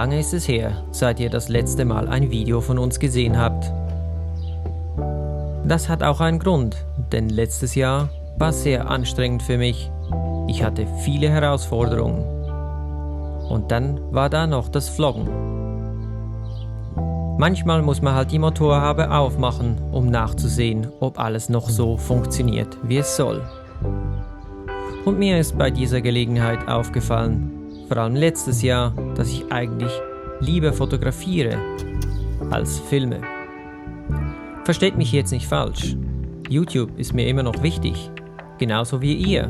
lange ist es her, seit ihr das letzte Mal ein Video von uns gesehen habt? Das hat auch einen Grund, denn letztes Jahr war sehr anstrengend für mich. Ich hatte viele Herausforderungen. Und dann war da noch das Vloggen. Manchmal muss man halt die Motorhaube aufmachen, um nachzusehen, ob alles noch so funktioniert, wie es soll. Und mir ist bei dieser Gelegenheit aufgefallen, vor allem letztes Jahr, dass ich eigentlich lieber fotografiere als filme. Versteht mich jetzt nicht falsch. YouTube ist mir immer noch wichtig, genauso wie ihr.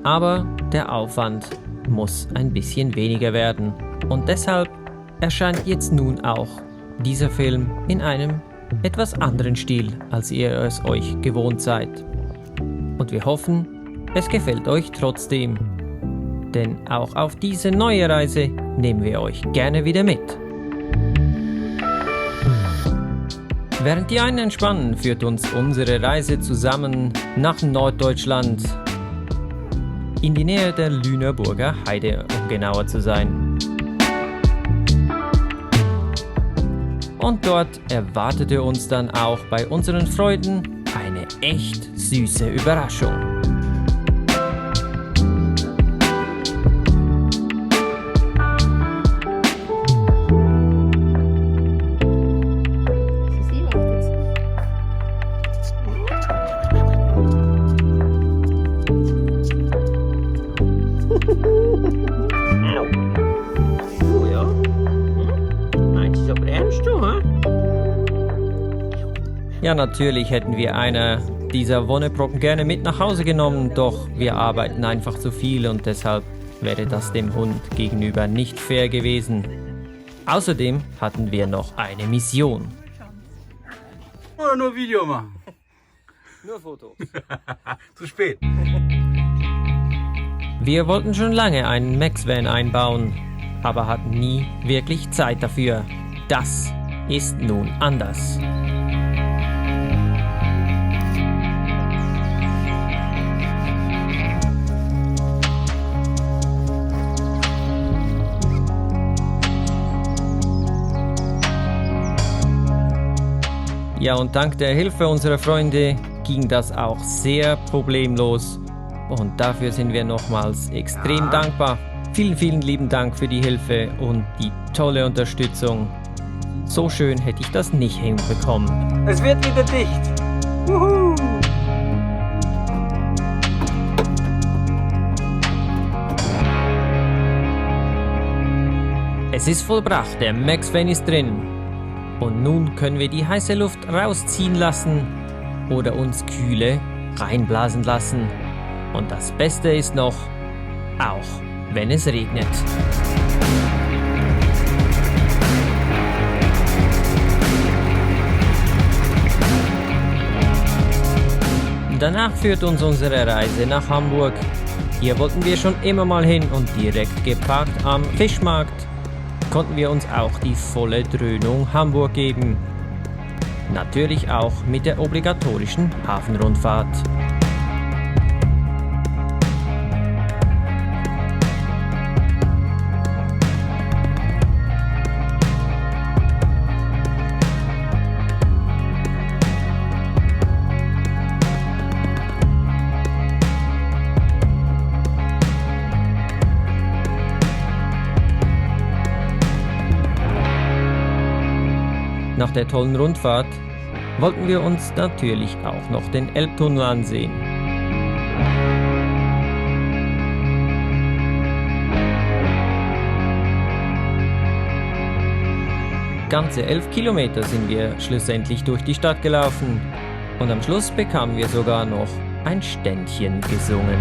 Aber der Aufwand muss ein bisschen weniger werden. Und deshalb erscheint jetzt nun auch dieser Film in einem etwas anderen Stil, als ihr es euch gewohnt seid. Und wir hoffen, es gefällt euch trotzdem. Denn auch auf diese neue Reise nehmen wir euch gerne wieder mit. Während die einen entspannen, führt uns unsere Reise zusammen nach Norddeutschland, in die Nähe der Lüneburger Heide, um genauer zu sein. Und dort erwartete uns dann auch bei unseren Freunden eine echt süße Überraschung. Ja, natürlich hätten wir eine dieser Wonnebrocken gerne mit nach Hause genommen, doch wir arbeiten einfach zu viel und deshalb wäre das dem Hund gegenüber nicht fair gewesen. Außerdem hatten wir noch eine Mission. Oder nur Video machen? Nur Fotos. Zu spät. Wir wollten schon lange einen Max-Van einbauen, aber hatten nie wirklich Zeit dafür. Das ist nun anders. Ja, und dank der Hilfe unserer Freunde ging das auch sehr problemlos und dafür sind wir nochmals extrem dankbar. Vielen, vielen lieben Dank für die Hilfe und die tolle Unterstützung. So schön hätte ich das nicht hinbekommen. Es wird wieder dicht. Wuhu. Es ist vollbracht, der Max-Van ist drin. Und nun können wir die heiße Luft rausziehen lassen oder uns kühle reinblasen lassen. Und das Beste ist noch, auch wenn es regnet. Danach führt uns unsere Reise nach Hamburg. Hier wollten wir schon immer mal hin und direkt geparkt am Fischmarkt konnten wir uns auch die volle Dröhnung Hamburg geben. Natürlich auch mit der obligatorischen Hafenrundfahrt. Nach der tollen Rundfahrt wollten wir uns natürlich auch noch den Elbtunnel ansehen. Ganze 11 Kilometer sind wir schlussendlich durch die Stadt gelaufen und am Schluss bekamen wir sogar noch ein Ständchen gesungen.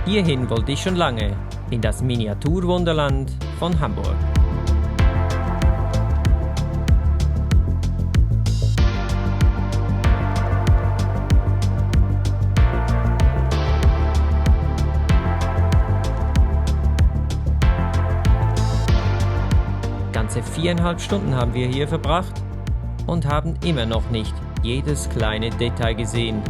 Hierhin wollte ich schon lange, in das Miniaturwunderland von Hamburg. Ganze 4,5 Stunden haben wir hier verbracht und haben immer noch nicht jedes kleine Detail gesehen.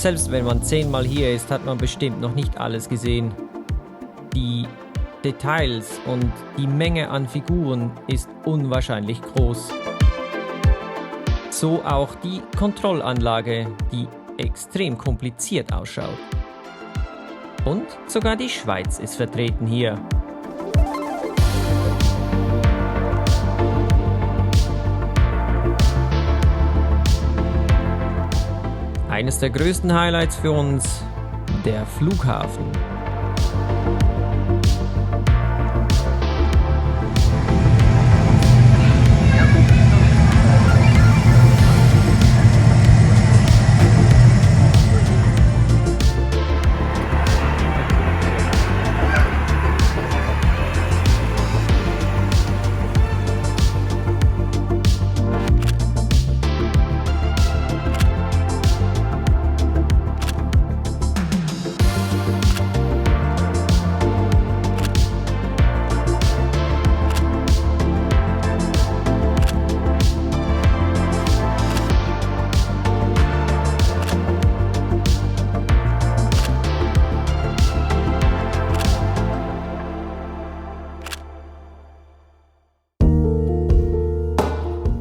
Selbst wenn man 10-mal hier ist, hat man bestimmt noch nicht alles gesehen. Die Details und die Menge an Figuren ist unwahrscheinlich groß. So auch die Kontrollanlage, die extrem kompliziert ausschaut. Und sogar die Schweiz ist vertreten hier. Eines der größten Highlights für uns, der Flughafen.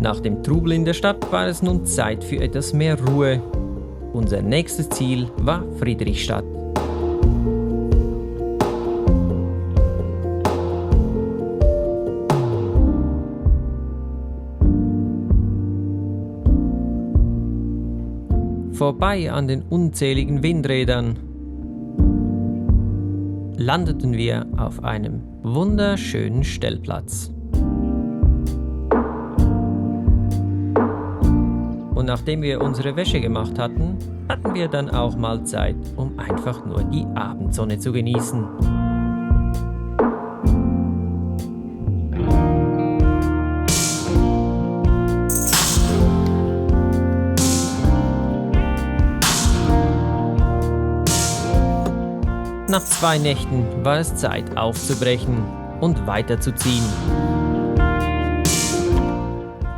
Nach dem Trubel in der Stadt war es nun Zeit für etwas mehr Ruhe. Unser nächstes Ziel war Friedrichstadt. Vorbei an den unzähligen Windrädern landeten wir auf einem wunderschönen Stellplatz. Und nachdem wir unsere Wäsche gemacht hatten, hatten wir dann auch mal Zeit, um einfach nur die Abendsonne zu genießen. Nach 2 Nächten war es Zeit aufzubrechen und weiterzuziehen.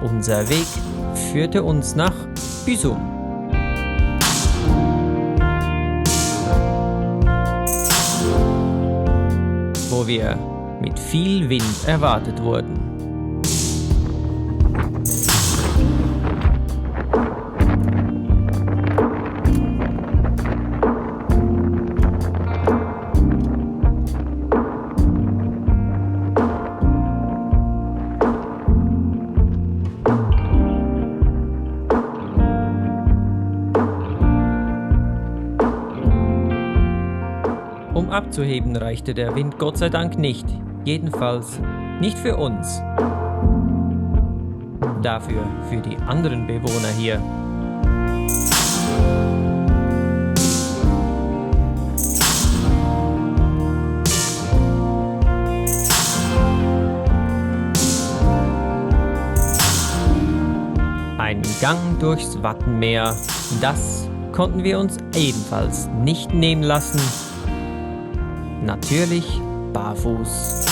Unser Weg führte uns nach Büsum. Wo wir mit viel Wind erwartet wurden. Um abzuheben reichte der Wind Gott sei Dank nicht, jedenfalls nicht für uns. Dafür für die anderen Bewohner hier. Ein Gang durchs Wattenmeer, das konnten wir uns ebenfalls nicht nehmen lassen. Natürlich barfuß.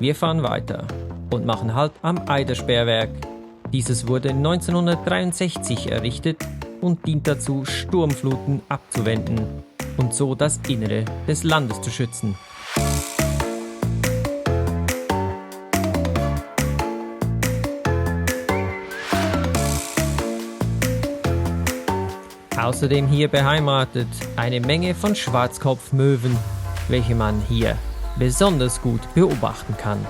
Wir fahren weiter und machen Halt am Eidersperrwerk. Dieses wurde 1963 errichtet und dient dazu, Sturmfluten abzuwenden und so das Innere des Landes zu schützen. Außerdem hier beheimatet eine Menge von Schwarzkopfmöwen, welche man hier besonders gut beobachten kann.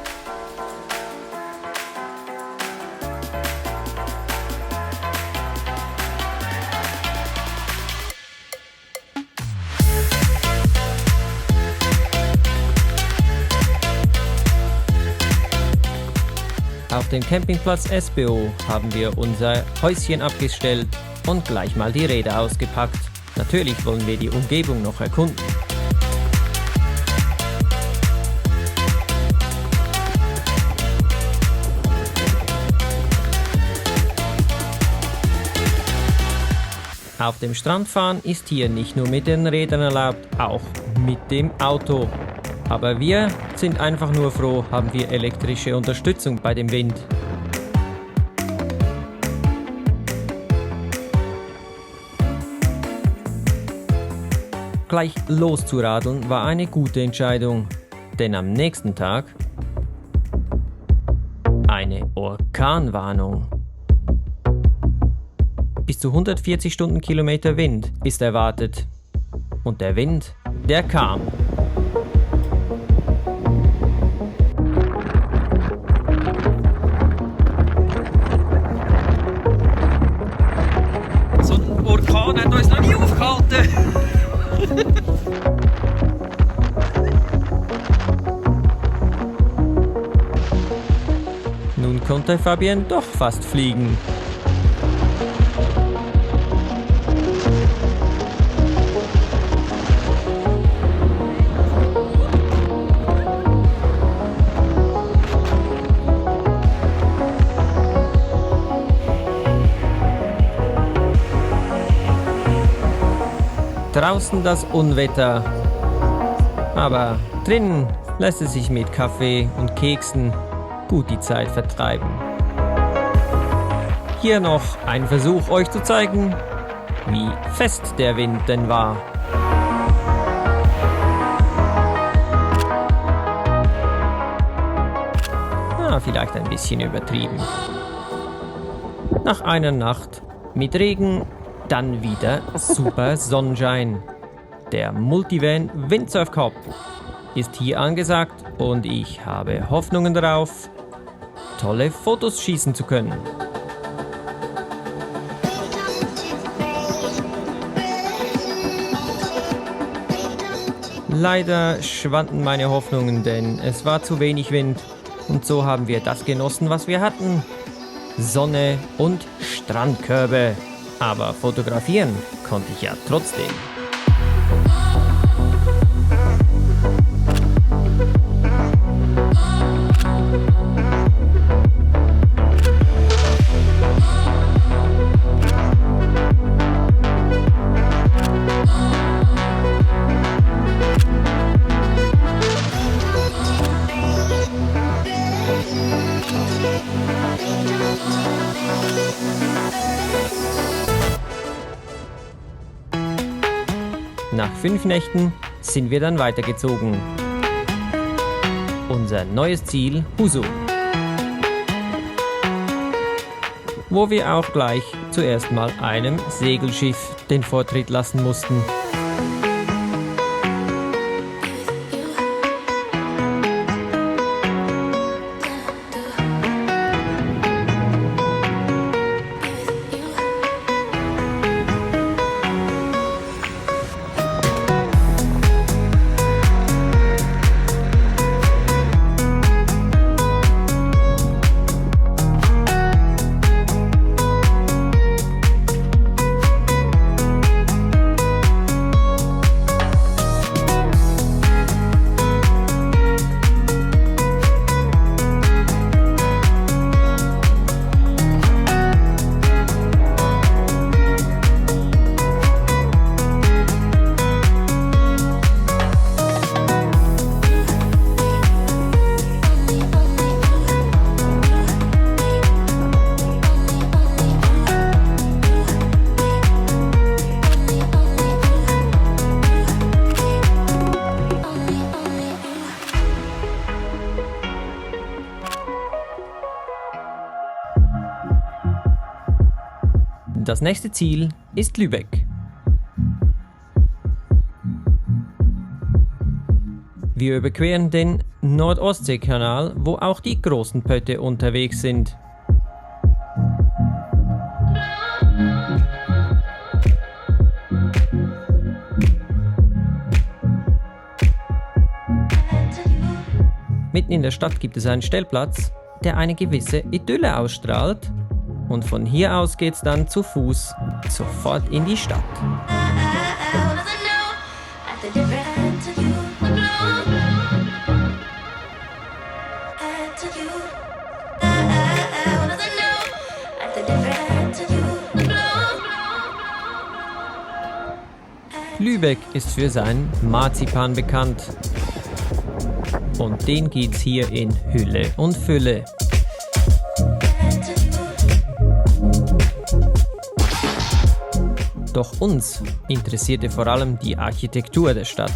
Auf dem Campingplatz SBO haben wir unser Häuschen abgestellt und gleich mal die Räder ausgepackt. Natürlich wollen wir die Umgebung noch erkunden. Auf dem Strandfahren ist hier nicht nur mit den Rädern erlaubt, auch mit dem Auto. Aber wir sind einfach nur froh, haben wir elektrische Unterstützung bei dem Wind. Gleich loszuradeln war eine gute Entscheidung, denn am nächsten Tag eine Orkanwarnung. Bis zu 140 Stundenkilometer Wind ist erwartet. Und der Wind, der kam. So ein Orkan hat uns noch nie aufgehalten. Nun konnte Fabian doch fast fliegen. Draußen das Unwetter, aber drinnen lässt es sich mit Kaffee und Keksen gut die Zeit vertreiben. Hier noch ein Versuch, euch zu zeigen, wie fest der Wind denn war. Vielleicht ein bisschen übertrieben. Nach einer Nacht mit Regen, dann wieder super Sonnenschein. Der Multivan Windsurf Cup ist hier angesagt und ich habe Hoffnungen darauf, tolle Fotos schießen zu können. Leider schwanden meine Hoffnungen, denn es war zu wenig Wind und so haben wir das genossen, was wir hatten. Sonne und Strandkörbe. Aber fotografieren konnte ich ja trotzdem. Nach 5 Nächten sind wir dann weitergezogen. Unser neues Ziel, Husum. Wo wir auch gleich zuerst mal einem Segelschiff den Vortritt lassen mussten. Das nächste Ziel ist Lübeck. Wir überqueren den Nord-Ostsee-Kanal, wo auch die großen Pötte unterwegs sind. Mitten in der Stadt gibt es einen Stellplatz, der eine gewisse Idylle ausstrahlt, und von hier aus geht's dann zu Fuß sofort in die Stadt. Lübeck ist für sein Marzipan bekannt. Und den gibt's hier in Hülle und Fülle. Doch uns interessierte vor allem die Architektur der Stadt.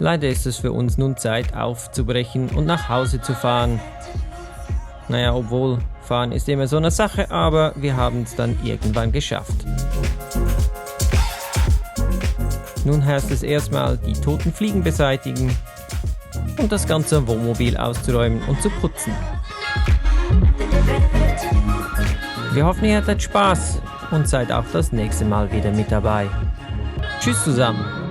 Leider ist es für uns nun Zeit aufzubrechen und nach Hause zu fahren. Naja, obwohl, fahren ist immer so eine Sache, aber wir haben es dann irgendwann geschafft. Nun heißt es erstmal die toten Fliegen beseitigen und das ganze Wohnmobil auszuräumen und zu putzen. Wir hoffen, ihr hattet Spaß und seid auch das nächste Mal wieder mit dabei. Tschüss zusammen!